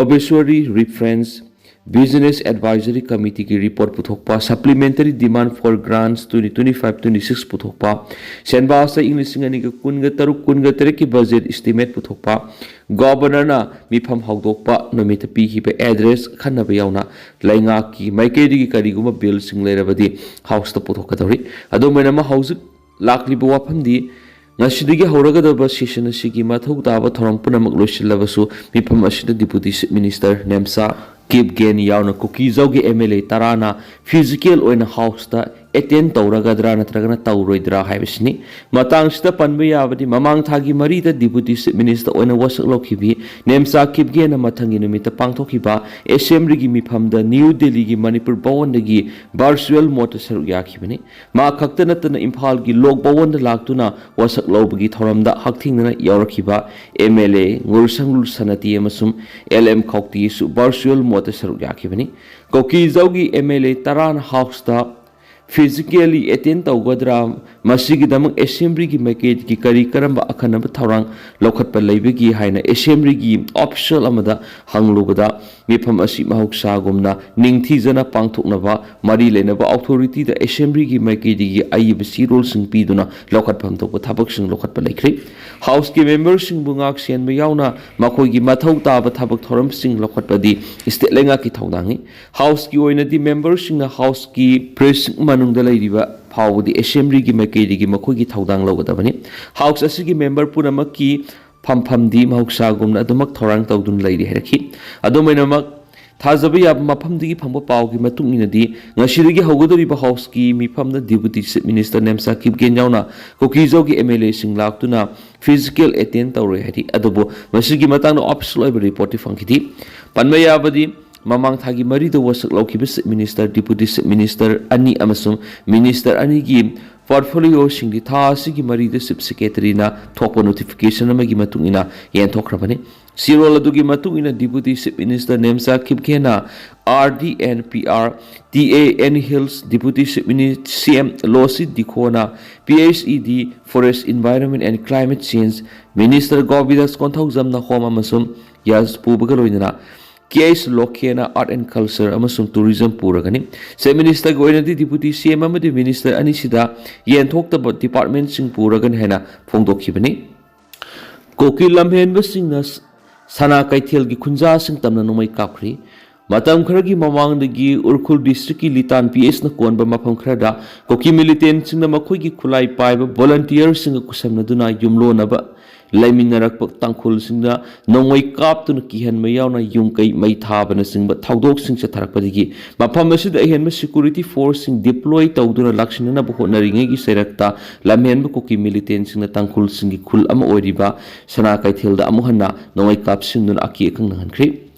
obituary reference Business Advisory Committeeꯒꯤ report ꯄꯨꯊꯣꯛꯄ, Supplementary Demand for Grants twenty twenty-five twenty-six ꯄꯨꯊꯣꯛꯄ, ꯁꯦꯟꯕꯥ ꯆꯍꯤ ꯂꯤꯁꯤꯡ ꯑꯅꯤꯒ ꯀꯨꯟꯒ ꯇꯔꯨꯛ ꯀꯨꯟꯒ ꯇꯔꯦꯠꯀꯤ budget estimate ꯄꯨꯊꯣꯛꯄ, Governorꯅ ꯃꯤꯐꯝ ꯍꯧꯗꯣꯛꯄ ꯅꯨꯃꯤꯠꯇ ꯄꯤꯈꯤꯕ address ꯈꯟꯅꯕ ꯌꯥꯎꯅ ꯂꯩꯉꯥꯛꯀꯤ ꯃꯥꯏꯀꯩꯗꯒꯤ ꯀꯔꯤꯒꯨꯝꯕ billꯁꯤꯡ ꯂꯩꯔꯕꯗꯤ Houseꯇ ꯄꯨꯊꯣꯛꯀꯗꯧꯔꯤ꯫ ꯑꯗꯨꯝ ꯑꯣꯏꯅꯃꯛ ꯍꯧꯖꯤꯛ ꯂꯥꯛꯂꯤꯕ ꯋꯥꯐꯝꯗꯤ, ꯉꯁꯤꯗꯒꯤ ꯍꯧꯔꯒꯗꯕ session ꯑꯁꯤꯒꯤ ꯃꯊꯧ ꯇꯥꯕ ꯊꯧꯔꯝ ꯄꯨꯝꯅꯃꯛ ꯂꯣꯏꯁꯤꯜꯂꯕꯁꯨ, ꯃꯤꯐꯝ ꯑꯁꯤꯗ Deputy Chief Minister Nemcha Kipgen ꯌꯥꯎꯅ ꯀꯨꯀꯤꯖꯧꯒꯤ M L A ꯇꯔꯥꯅ physical ꯑꯣꯏꯅ Houseꯇ attend ꯇꯧꯔꯒꯗ꯭ꯔꯥ ꯅꯠꯇ꯭ꯔꯒꯅ ꯇꯧꯔꯣꯏꯗ꯭ꯔꯥ ꯍꯥꯏꯕꯁꯤꯅꯤ꯫ ꯃꯇꯥꯡꯁꯤꯗ ꯄꯟꯕ ꯌꯥꯕꯗꯤ, ꯃꯃꯥꯡ ꯊꯥꯒꯤ ꯃꯔꯤꯗ Deputy Chief Minister ꯑꯣꯏꯅ ꯋꯥꯁꯛ ꯂꯧꯈꯤꯕꯤ ꯅꯦꯝꯆꯥ ꯀꯤꯞꯒꯦꯟꯅ ꯃꯊꯪꯒꯤ ꯅꯨꯃꯤꯠꯇ ꯄꯥꯡꯊꯣꯛꯈꯤꯕ Assemblyꯒꯤ ꯃꯤꯐꯝꯗ ꯅ꯭ꯌꯨ ꯗꯦꯜꯂꯤꯒꯤ ꯃꯅꯤꯄꯨꯔ ꯚꯋꯟꯗꯒꯤ virtual modeꯇ ꯁꯔꯨꯛ ꯌꯥꯈꯤꯕꯅꯤ꯫ ꯃꯥ ꯈꯛꯇ ꯅꯠꯇꯅ ꯏꯝꯐꯥꯜꯒꯤ ꯂꯣꯛ ꯚꯋꯟꯗ ꯂꯥꯛꯇꯨꯅ ꯋꯥꯁꯛ ꯂꯧꯕꯒꯤ ꯊꯧꯔꯝꯗ ꯍꯛꯊꯦꯡꯅꯅ ꯌꯥꯎꯔꯛꯈꯤꯕ M L A ꯉꯨꯔꯁꯪꯂꯨ ꯁꯅꯇꯤ ꯑꯃꯁꯨꯡ L M ꯈꯧꯇꯤꯁꯨ virtual modeꯇ ꯁꯔꯨꯛ ꯌꯥꯈꯤꯕꯅꯤ꯫ ꯀꯨꯀꯤꯖꯧꯒꯤ M L A ꯇꯔꯥꯅ Houseꯇ physically attend ꯇꯧꯒꯗ꯭ꯔꯥ, ꯃꯁꯤꯒꯤꯗꯃꯛ Assemblyꯒꯤ ꯃꯥꯏꯀꯩꯗꯒꯤ ꯀꯔꯤ ꯀꯔꯝꯕ ꯑꯈꯟꯅꯕ ꯊꯧꯔꯥꯡ ꯂꯧꯈꯠꯄ ꯂꯩꯕꯒꯦ ꯍꯥꯏꯅ Assemblyꯒꯤ official ꯑꯃꯗ ꯍꯪꯂꯨꯕꯗ, ꯃꯤꯐꯝ ꯑꯁꯤ ꯃꯍꯧꯁꯥꯒꯨꯝꯅ ꯅꯤꯡꯊꯤꯖꯅ ꯄꯥꯡꯊꯣꯛꯅꯕ ꯃꯔꯤ ꯂꯩꯅꯕ authorityꯗ Assemblyꯒꯤ ꯃꯥꯏꯀꯩꯗꯒꯤ ꯑꯏꯕ ꯆꯦꯔꯣꯜꯁꯤꯡ ꯄꯤꯗꯨꯅ ꯂꯧꯈꯠꯐꯝ ꯊꯣꯛꯄ ꯊꯕꯛꯁꯤꯡ ꯂꯧꯈꯠꯄ ꯂꯩꯈ꯭ꯔꯦ꯫ Houseꯀꯤ memberꯁꯤꯡꯕꯨ ꯉꯥꯛ ꯁꯦꯟꯕ ꯌꯥꯎꯅ ꯃꯈꯣꯏꯒꯤ ꯃꯊꯧ ꯇꯥꯕ ꯊꯕꯛ ꯊꯧꯔꯝꯁꯤꯡ ꯂꯧꯈꯠꯄꯗꯤ state ꯂꯩꯉꯥꯛꯀꯤ ꯊꯧꯗꯥꯡꯅꯤ꯫ Houseꯀꯤ ꯑꯣꯏꯅꯗꯤ memberꯁꯤꯡꯅ Houseꯀꯤ precinct ꯃꯅꯨꯡꯗ ꯂꯩꯔꯤꯕ ꯐꯥꯎꯕꯗꯤ Assemblyꯒꯤ ꯃꯥꯏꯀꯩꯗꯒꯤ ꯃꯈꯣꯏꯒꯤ ꯊꯧꯗꯥꯡ ꯂꯧꯒꯗꯕꯅꯤ꯫ House ꯑꯁꯤꯒꯤ member ꯄꯨꯝꯅꯃꯛꯀꯤ ꯐꯝꯐꯝꯗꯤ ꯃꯍꯧꯁꯥꯒꯨꯝꯅ ꯑꯗꯨꯃꯛ ꯊꯧꯔꯥꯡ ꯇꯧꯗꯨꯅ ꯂꯩꯔꯤ ꯍꯥꯏꯔꯛꯈꯤ꯫ ꯑꯗꯨꯝ ꯑꯣꯏꯅꯃꯛ, ꯊꯥꯖꯕ ꯌꯥꯕ ꯃꯐꯝꯗꯒꯤ ꯐꯪꯕ ꯄꯥꯎꯒꯤ ꯃꯇꯨꯡ ꯏꯟꯅꯗꯤ, ꯉꯁꯤꯗꯒꯤ ꯍꯧꯒꯗꯧꯔꯤꯕ Houseꯀꯤ ꯃꯤꯐꯝꯗ Deputy Chief Minister Nemcha Kipgen ꯌꯥꯎꯅ ꯀꯨꯀꯤꯖꯧꯒꯤ M L Aꯁꯤꯡ ꯂꯥꯛꯇꯨꯅ physical attend ꯇꯧꯔꯣꯏ ꯍꯥꯏꯔꯤ꯫ ꯑꯗꯨꯕꯨ ꯃꯁꯤꯒꯤ ꯃꯇꯥꯡꯗ official ꯑꯣꯏꯕ reportꯇꯤ ꯐꯪꯈꯤꯗꯦ꯫ ꯄꯟꯕ ꯌꯥꯕꯗꯤ, ꯃꯃꯥꯡ ꯊꯥꯒꯤ ꯃꯔꯤꯗ ꯋꯥꯁꯛ ꯂꯧꯈꯤꯕ Chief Minister, Deputy Chief Minister ꯑꯅꯤ ꯑꯃꯁꯨꯡ Minister ꯑꯅꯤꯒꯤ portfolioꯁꯤꯡꯗꯤ ꯊꯥ ꯑꯁꯤꯒꯤ ꯃꯔꯤꯗ Chief Secretaryꯅ ꯊꯣꯛꯄ notification ꯑꯃꯒꯤ ꯃꯇꯨꯡ ꯏꯟꯅ ꯌꯦꯟꯊꯣꯛꯈ꯭ꯔꯕꯅꯤ꯫ ꯆꯦꯔꯣꯜ ꯑꯗꯨꯒꯤ ꯃꯇꯨꯡ ꯏꯟꯅ Deputy Chief Minister Nemcha ꯀꯤꯞꯒꯦꯟꯅ R D and P R, T A N Hills Deputy Chief Mini-, C M ꯂꯣꯁꯤ ꯗꯤꯈꯣꯅ P H E D Forest Environment and Climate Change, Minister ꯒꯣꯕꯤꯟꯗꯥꯁ ꯀꯣꯟꯊꯧꯖꯝꯅ Home ꯑꯃꯁꯨꯡ ꯌꯥꯁ ꯄꯨꯕꯒ ꯂꯣꯏꯅꯅ K H ꯂꯣꯀꯦꯅ Art and Culture ꯑꯃꯁꯨꯡ Tourism ꯄꯨꯔꯒꯅꯤ꯫ Chief Ministerꯒꯤ ꯑꯣꯏꯅꯗꯤ Deputy C M ꯑꯃꯗꯤ Minister ꯑꯅꯤꯁꯤꯗ ꯌꯦꯟꯊꯣꯛꯇꯕ departmentꯁꯤꯡ ꯄꯨꯔꯒꯅꯤ ꯍꯥꯏꯅ ꯐꯣꯡꯗꯣꯛꯈꯤꯕꯅꯤ꯫ ꯀꯨꯀꯤ ꯂꯝꯍꯦꯟꯕꯁꯤꯡꯅ ꯁꯅꯥ ꯀꯩꯊꯦꯜꯒꯤ ꯈꯨꯟꯖꯥꯁꯤꯡ ꯇꯝꯅ ꯅꯣꯡꯃꯩ ꯀꯥꯞꯈ꯭ꯔꯤ꯫ ꯃꯇꯝ ꯈꯔꯒꯤ ꯃꯃꯥꯡꯗꯒꯤ ꯎꯔꯈꯨꯜ ꯗꯤꯁꯇ꯭ꯔꯤꯛꯀꯤ ꯂꯤꯇꯥꯟ ꯄꯤ ꯑꯦꯁꯅ ꯀꯣꯟꯕ ꯃꯐꯝ ꯈꯔꯗ ꯀꯨꯀꯤ ꯃꯤꯂꯤꯇꯦꯟꯁꯤꯡꯅ ꯃꯈꯣꯏꯒꯤ ꯈꯨꯠꯂꯥꯏ ꯄꯥꯏꯕ ꯚꯣꯂꯟꯇꯤꯌꯔꯁꯤꯡꯒ ꯈꯨꯠꯁꯝꯅꯗꯨꯅ ꯌꯨꯝꯂꯣꯟꯅꯕ ꯂꯩꯃꯤꯟꯅꯔꯛꯄ ꯇꯥꯡꯈꯨꯜꯁꯤꯡꯅ ꯅꯣꯡꯃꯩ ꯀꯥꯞꯇꯨꯅ ꯀꯤꯍꯟꯕ ꯌꯥꯎꯅ ꯌꯨꯝ ꯀꯩ ꯃꯩ ꯊꯥꯕꯅꯆꯤꯡꯕ ꯊꯧꯗꯣꯛꯁꯤꯡ ꯆꯠꯊꯔꯛꯄꯗꯒꯤ ꯃꯐꯝ ꯑꯁꯤꯗ ꯑꯍꯦꯟꯕ ꯁꯦꯀ꯭ꯌꯨꯔꯤꯇꯤ ꯐꯣꯔꯁꯁꯤꯡ ꯗꯤꯄ꯭ꯂꯣꯏ ꯇꯧꯗꯨꯅ ꯂꯥꯛꯁꯤꯟꯅꯅꯕ ꯍꯣꯠꯅꯔꯤꯉꯩꯒꯤ ꯆꯩꯔꯛꯇ ꯂꯝꯍꯦꯟꯕ ꯀꯨꯀꯤ ꯃꯤꯂꯤꯇꯦꯟꯁꯤꯡꯅ ꯇꯥꯡꯈꯨꯜꯁꯤꯡꯒꯤ ꯈꯨꯜ ꯑꯃ ꯑꯣꯏꯔꯤꯕ ꯁꯅꯥ ꯀꯩꯊꯦꯜꯗ ꯑꯃꯨꯛ ꯍꯟꯅ ꯅꯣꯡꯃꯩ ꯀꯥꯞꯁꯤꯟꯗꯨꯅ ꯑꯀꯤ ꯑꯈꯪ ꯅꯪꯍꯟꯈ꯭ꯔꯤ꯫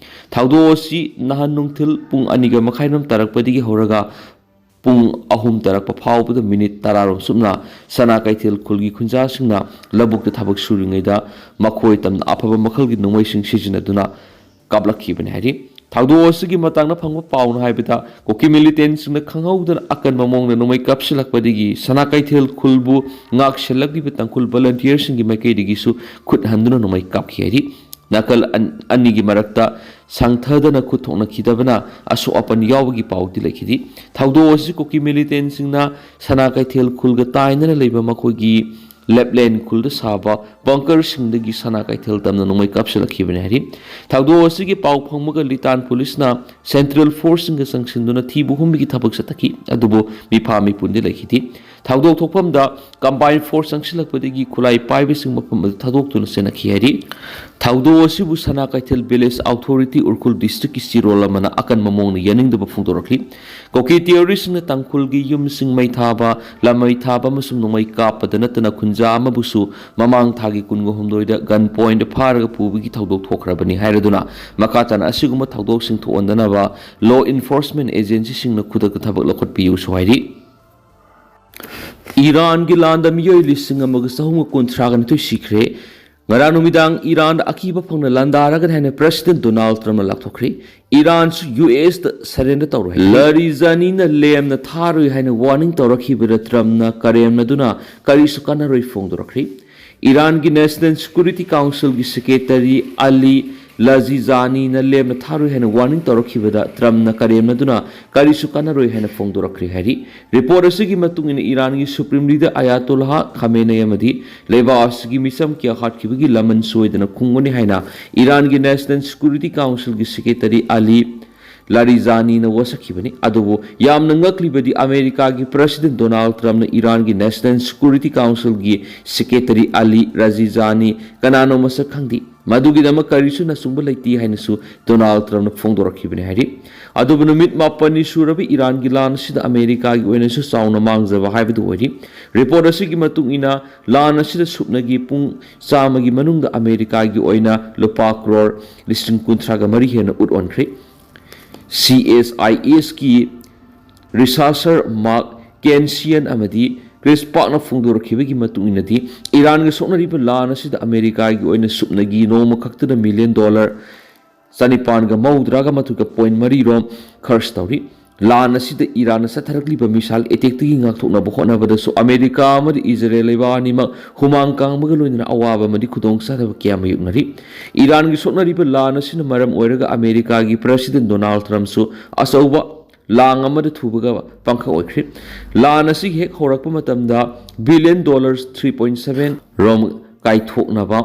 ꯊꯧꯗꯣꯛ ꯑꯁꯤ ꯅꯍꯥꯟ ꯅꯨꯡꯊꯤꯜ ꯄꯨꯡ ꯑꯅꯤꯒ ꯃꯈꯥꯏꯔꯣꯝ ꯇꯥꯔꯛꯄꯗꯒꯤ ꯍꯧꯔꯒ ꯄꯨꯡ ꯑꯍꯨꯝ ꯇꯥꯔꯛꯄ ꯐꯥꯎꯕꯗ ꯃꯤꯅꯤꯠ ꯇꯔꯥꯔꯣꯝ ꯆꯨꯞꯅ ꯁꯅꯥ ꯀꯩꯊꯦꯜ ꯈꯨꯜꯒꯤ ꯈꯨꯟꯖꯥꯁꯤꯡꯅ ꯂꯧꯕꯨꯛꯇ ꯊꯕꯛ ꯁꯨꯔꯤꯉꯩꯗ ꯃꯈꯣꯏ ꯇꯝꯅ ꯑꯐꯕ ꯃꯈꯜꯒꯤ ꯅꯣꯡꯃꯩꯁꯤꯡ ꯁꯤꯖꯤꯟꯅꯗꯨꯅ ꯀꯥꯞꯂꯛꯈꯤꯕꯅꯤ ꯍꯥꯏꯔꯤ꯫ ꯊꯧꯗꯣꯛ ꯑꯁꯤꯒꯤ ꯃꯇꯥꯡꯗ ꯐꯪꯕ ꯄꯥꯎꯅ ꯍꯥꯏꯕꯗ ꯀꯨꯀꯤ ꯃꯤꯂꯤꯇꯦꯟꯁꯤꯡꯅ ꯈꯪꯍꯧꯗꯅ ꯑꯀꯟꯕ ꯃꯑꯣꯡꯗ ꯅꯣꯡꯃꯩ ꯀꯥꯞꯁꯤꯜꯂꯛꯄꯗꯒꯤ ꯁꯅꯥ ꯀꯩꯊꯦꯜ ꯈꯨꯜꯕꯨ ꯉꯥꯛ ꯁꯦꯜꯂꯛꯂꯤꯕ ꯇꯥꯡꯈꯨꯜ ꯚꯣꯂꯟꯇꯤꯌꯔꯁꯤꯡꯒꯤ ꯃꯥꯏꯀꯩꯗꯒꯤꯁꯨ ꯈꯨꯠ ꯍꯟꯗꯨꯅ ꯅꯣꯡꯃꯩ ꯀꯥꯞꯈꯤ ꯍꯥꯏꯔꯤ꯫ ꯅꯥꯀꯜ ꯑꯟ-, ꯑꯅꯤꯒꯤ ꯃꯔꯛꯇ ꯁꯪꯊꯗꯅ ꯈꯨꯠ ꯊꯣꯛꯅꯈꯤꯗꯕꯅ ꯑꯁꯣꯛ ꯑꯄꯟ ꯌꯥꯎꯕꯒꯤ ꯄꯥꯎꯗꯤ ꯂꯩꯈꯤꯗꯦ꯫ ꯊꯧꯗꯣꯛ ꯑꯁꯤ ꯀꯨꯀꯤ ꯃꯤꯂꯤꯇꯦꯟꯁꯤꯡꯅ ꯁꯅꯥ ꯀꯩꯊꯦꯜ ꯈꯨꯜꯒ ꯇꯥꯏꯅꯅ ꯂꯩꯕ ꯃꯈꯣꯏꯒꯤ ꯂꯦꯞꯂꯦꯟ ꯈꯨꯜꯗ ꯁꯥꯕ ꯕꯪꯀꯔꯁꯤꯡꯗꯒꯤ ꯁꯅꯥ ꯀꯩꯊꯦꯜ ꯇꯝꯅ ꯅꯣꯡꯃꯩ ꯀꯥꯞꯁꯤꯜꯂꯛꯈꯤꯕꯅꯤ ꯍꯥꯏꯔꯤ꯫ ꯊꯧꯗꯣꯛ ꯑꯁꯤꯒꯤ ꯄꯥꯎ ꯐꯪꯕꯒ ꯂꯤꯇꯥꯟ ꯄꯨꯂꯤꯁꯅ ꯁꯦꯟꯇ꯭ꯔꯦꯜ ꯐꯣꯔꯁꯁꯤꯡꯒ ꯆꯪꯁꯤꯟꯗꯨꯅ ꯊꯤꯕ ꯍꯨꯝꯕꯒꯤ ꯊꯕꯛ ꯆꯠꯊꯈꯤ, ꯑꯗꯨꯕꯨ ꯃꯤꯐꯥ ꯃꯤꯄꯨꯟꯗꯤ ꯂꯩꯈꯤꯗꯦ꯫ ꯊꯧꯗꯣꯛ ꯊꯣꯛꯐꯝꯗ ꯀꯝꯕꯥꯏꯟ ꯐꯣꯔꯁ ꯆꯪꯁꯤꯜꯂꯛꯄꯗꯒꯤ ꯈꯨꯠꯂꯥꯏ ꯄꯥꯏꯕꯁꯤꯡ ꯃꯐꯝ ꯑꯗꯨ ꯊꯥꯗꯣꯛꯇꯨꯅ ꯆꯦꯟꯅꯈꯤ ꯍꯥꯏꯔꯤ꯫ ꯊꯧꯗꯣꯛ ꯑꯁꯤꯕꯨ ꯁꯅꯥ ꯀꯩꯊꯦꯜ ꯚꯤꯂꯦꯖ ꯑꯣꯊꯣꯔꯤꯇꯤ ꯎꯔꯈꯨꯜ ꯗꯤꯁꯇ꯭ꯔꯤꯛꯀꯤ ꯆꯤꯔꯣꯜ ꯑꯃꯅ ꯑꯀꯟꯕ ꯃꯑꯣꯡꯗ ꯌꯥꯅꯤꯡꯗꯕ ꯐꯣꯡꯗꯣꯔꯛꯂꯤ꯫ ꯀꯨꯀꯤ ꯇꯦꯔꯣꯔꯤꯁꯁꯤꯡꯅ ꯇꯥꯡꯈꯨꯜꯒꯤ ꯌꯨꯝꯁꯤꯡ ꯃꯩ ꯊꯥꯕ, ꯂꯝꯃꯩ ꯊꯥꯕ ꯑꯃꯁꯨꯡ ꯅꯣꯡꯃꯩ ꯀꯥꯞꯄꯗ ꯅꯠꯇꯅ ꯈꯨꯟꯖꯥ ꯑꯃꯕꯨꯁꯨ ꯃꯃꯥꯡ ꯊꯥꯒꯤ ꯀꯨꯟꯒ ꯍꯨꯝꯗꯣꯏꯗ ꯒꯟ ꯄꯣꯏꯟꯠ ꯐꯥꯔꯒ ꯄꯨꯕꯒꯤ ꯊꯧꯗꯣꯛ ꯊꯣꯛꯈ꯭ꯔꯕꯅꯤ ꯍꯥꯏꯔꯗꯨꯅ ꯃꯈꯥ ꯇꯥꯅ ꯑꯁꯤꯒꯨꯝꯕ ꯊꯧꯗꯣꯛꯁꯤꯡ ꯊꯣꯛꯍꯟꯗꯅꯕ ꯂꯣ ꯏꯟꯐꯣꯔꯁꯃꯦꯟ ꯑꯦꯖꯦꯟꯁꯤꯁꯤꯡꯅ ꯈꯨꯗꯛꯇ ꯊꯕꯛ ꯂꯧꯈꯠꯄꯤꯌꯨꯁꯨ ꯍꯥꯏꯔꯤ꯫ ꯏꯔꯥꯟꯒꯤ ꯂꯥꯟꯗ ꯃꯤꯑꯣꯏ ꯂꯤꯁꯤꯡ ꯑꯃꯒ ꯆꯍꯨꯝꯒ ꯀꯨꯟꯊ꯭ꯔꯥꯒ ꯅꯤꯊꯣꯏ ꯁꯤꯈ꯭ꯔꯦ꯫ ꯉꯔꯥꯡ ꯅꯨꯃꯤꯗꯥꯡ ꯏꯔꯥꯟꯗ ꯑꯀꯤꯕ ꯐꯪꯅ ꯂꯥꯟꯗꯥꯔꯒꯅꯤ ꯍꯥꯏꯅ ꯄ꯭ꯔꯦꯁꯤꯗꯦꯟꯠ ꯗꯣꯅꯥꯜꯗ ꯇ꯭ꯔꯝꯞꯅ ꯂꯥꯎꯊꯣꯛꯈ꯭ꯔꯦ꯫ ꯏꯔꯥꯟꯁꯨ ꯌꯨ ꯑꯦꯁꯇ ꯁꯔꯦꯟꯗꯔ ꯇꯧꯔꯣꯏ ꯍꯥꯏ꯫ ꯂꯥꯔꯤꯖꯥꯅꯤꯅ ꯂꯦꯝꯅ ꯊꯥꯔꯣꯏ ꯍꯥꯏꯅ ꯋꯥꯔꯅꯤꯡ ꯇꯧꯔꯛꯈꯤꯕꯗ ꯇ꯭ꯔꯝꯞꯅ ꯀꯔꯦꯝꯅꯗꯨꯅ ꯀꯔꯤꯁꯨ ꯀꯥꯟꯅꯔꯣꯏ ꯐꯣꯡꯗꯣꯔꯛꯈ꯭ꯔꯦ꯫ ꯏꯔꯥꯟꯒꯤ ꯅꯦꯁꯅꯦꯜ ꯁꯦꯀ꯭ꯌꯨꯔꯤꯇꯤ ꯀꯥꯎꯟꯁꯤꯜꯒꯤ ꯁꯦꯀ꯭ꯔꯦꯇꯔꯤ ꯑꯂꯤ ꯂꯥꯖꯤꯖꯥꯅꯤꯅ ꯂꯦꯝꯅ ꯊꯥꯔꯣꯏ ꯍꯥꯏꯅ ꯋꯥꯔꯅꯤꯡ ꯇꯧꯔꯛꯈꯤꯕꯗ ꯇ꯭ꯔꯝꯞꯅ ꯀꯔꯦꯝꯅꯗꯨꯅ ꯀꯔꯤꯁꯨ ꯀꯥꯟꯅꯔꯣꯏ ꯍꯥꯏꯅ ꯐꯣꯡꯗꯣꯔꯛꯈ꯭ꯔꯦ ꯍꯥꯏꯔꯤ꯫ ꯔꯤꯄꯣꯔꯠ ꯑꯁꯤꯒꯤ ꯃꯇꯨꯡ ꯏꯟꯅ ꯏꯔꯥꯟꯒꯤ ꯁꯨꯄ꯭ꯔꯤꯝ ꯂꯤꯗꯔ ꯑꯌꯥꯇꯣꯜꯂꯥꯍ ꯈꯥꯃꯦꯅꯦ ꯑꯃꯗꯤ ꯂꯩꯕꯥꯛ ꯑꯁꯤꯒꯤ ꯃꯤꯆꯝ ꯀꯌꯥ ꯍꯥꯠꯈꯤꯕꯒꯤ ꯂꯃꯟ ꯁꯣꯏꯗꯅ ꯈꯨꯝꯒꯅꯤ ꯍꯥꯏꯅ ꯏꯔꯥꯟꯒꯤ ꯅꯦꯁꯅꯦꯜ ꯁꯦꯀ꯭ꯌꯨꯔꯤꯇꯤ ꯀꯥꯎꯟꯁꯤꯜꯒꯤ ꯁꯦꯀ꯭ꯔꯦꯇꯔꯤ ꯑꯂꯤ ꯂꯥꯔꯤꯖꯥꯅꯤꯅ ꯋꯥꯁꯛꯈꯤꯕꯅꯤ꯫ ꯑꯗꯨꯕꯨ ꯌꯥꯝꯅ ꯉꯛꯂꯤꯕꯗꯤ, ꯑꯃꯦꯔꯤꯀꯥꯒꯤ ꯄ꯭ꯔꯁꯤꯗꯦꯟ ꯗꯣꯅꯥꯜꯗ ꯇ꯭ꯔꯝꯞꯅ ꯏꯔꯥꯟꯒꯤ ꯅꯦꯁꯅꯦꯜ ꯁꯦꯀ꯭ꯌꯨꯔꯤꯇꯤ ꯀꯥꯎꯟꯁꯤꯜꯒꯤ ꯁꯦꯀ꯭ꯔꯦꯇꯔꯤ ꯑꯂꯤ ꯔꯥꯖꯤꯖꯥꯅꯤ ꯀꯅꯥꯅꯣ ꯃꯁꯛ ꯈꯪꯗꯦ꯫ ꯃꯗꯨꯒꯤꯗꯃꯛ ꯀꯔꯤꯁꯨ ꯅꯆꯨꯡꯕ ꯂꯩꯇꯦ ꯍꯥꯏꯅꯁꯨ ꯗꯣꯅꯥꯜꯗ ꯇ꯭ꯔꯝꯞꯅ ꯐꯣꯡꯗꯣꯔꯛꯈꯤꯕꯅꯤ ꯍꯥꯏꯔꯤ꯫ ꯑꯗꯨꯕꯨ ꯅꯨꯃꯤꯠ ꯃꯥꯄꯟꯅꯤ ꯁꯨꯔꯕ ꯏꯔꯥꯟꯒꯤ ꯂꯥꯟ ꯑꯁꯤꯗ ꯑꯃꯦꯔꯤꯀꯥꯒꯤ ꯑꯣꯏꯅꯁꯨ ꯆꯥꯎꯅ ꯃꯥꯡꯖꯕ ꯍꯥꯏꯕꯗꯨ ꯑꯣꯏꯔꯤ꯫ ꯔꯤꯄꯣꯔꯠ ꯑꯁꯤꯒꯤ ꯃꯇꯨꯡ ꯏꯟꯅ, ꯂꯥꯟ ꯑꯁꯤꯗ ꯁꯨꯞꯅꯒꯤ ꯄꯨꯡ ꯆꯥꯝꯃꯒꯤ ꯃꯅꯨꯡꯗ ꯑꯃꯦꯔꯤꯀꯥꯒꯤ ꯑꯣꯏꯅ ꯂꯨꯄꯥ ꯀ꯭ꯔꯣꯔ ꯂꯤꯁꯤꯡ ꯀꯨꯟꯊ꯭ꯔꯥꯒ ꯃꯔꯤ ꯍꯦꯟꯅ ꯎꯠ ꯑꯣꯟꯈ꯭ꯔꯦ꯫ ꯁꯤ ꯑꯦꯁ ꯑꯥꯏ ꯑꯦꯁꯀꯤ ꯔꯤꯁꯥꯔꯆꯔ ꯃꯥꯔꯛ ꯀꯦꯟꯁꯤꯌꯟ ꯑꯃꯗꯤ ꯀ꯭ꯔꯤꯁ ꯄꯥꯛꯅ ꯐꯣꯡꯗꯣꯔꯛꯈꯤꯕꯒꯤ ꯃꯇꯨꯡ ꯏꯟꯅꯗꯤ, ꯏꯔꯥꯟꯒ ꯁꯣꯛꯅꯔꯤꯕ ꯂꯥꯟ ꯑꯁꯤꯗ ꯑꯃꯦꯔꯤꯀꯥꯒꯤ ꯑꯣꯏꯅ ꯁꯨꯞꯅꯒꯤ ꯅꯣꯡꯃ ꯈꯛꯇꯗ ꯃꯤꯂꯤꯌꯟ ꯗꯣꯂꯔ ꯆꯅꯤꯄꯥꯟꯒ ꯃꯧꯗ꯭ꯔꯥꯒ ꯃꯥꯊꯣꯏꯒ ꯄꯣꯏꯟ ꯃꯔꯤ ꯔꯣꯝ ꯈꯔꯆ ꯇꯧꯔꯤ꯫ ꯂꯥꯟ ꯑꯁꯤꯗ ꯏꯔꯥꯟꯅ ꯆꯠꯊꯔꯛꯂꯤꯕ ꯃꯤꯁꯥꯏꯜ ꯑꯦꯇꯦꯛꯇꯒꯤ ꯉꯥꯛꯊꯣꯛꯅꯕ ꯍꯣꯠꯅꯕꯗꯁꯨ ꯑꯃꯦꯔꯤꯀꯥ ꯑꯃꯗꯤ ꯏꯖꯔꯦꯜ ꯂꯩꯕꯥꯛ ꯑꯅꯤꯃꯛ ꯍꯨꯃꯥꯡ ꯀꯥꯡꯕꯒ ꯂꯣꯏꯅꯅ ꯑꯋꯥꯕ ꯑꯃꯗꯤ ꯈꯨꯗꯣꯡꯆꯥꯗꯕ ꯀꯌꯥ ꯃꯥꯌꯣꯛꯅꯔꯤ꯫ ꯏꯔꯥꯟꯒꯤ ꯁꯣꯛꯅꯔꯤꯕ ꯂꯥꯟ ꯑꯁꯤꯅ ꯃꯔꯝ ꯑꯣꯏꯔꯒ ꯑꯃꯦꯔꯤꯀꯥꯒꯤ ꯄ꯭ꯔꯁꯤꯗꯦꯟ ꯗꯣꯅꯥꯜꯗ ꯇ꯭ꯔꯝꯞꯁꯨ ꯑꯆꯧꯕ ꯂꯥꯡ ꯑꯃꯗ ꯊꯨꯕꯒ ꯄꯥꯡꯈꯛ ꯑꯣꯏꯈ꯭ꯔꯤ꯫ ꯂꯥꯟ ꯑꯁꯤ ꯍꯦꯛ ꯍꯧꯔꯛꯄ ꯃꯇꯝꯗ billion dollar three point seven ꯔꯣꯝ ꯀꯥꯏꯊꯣꯛꯅꯕ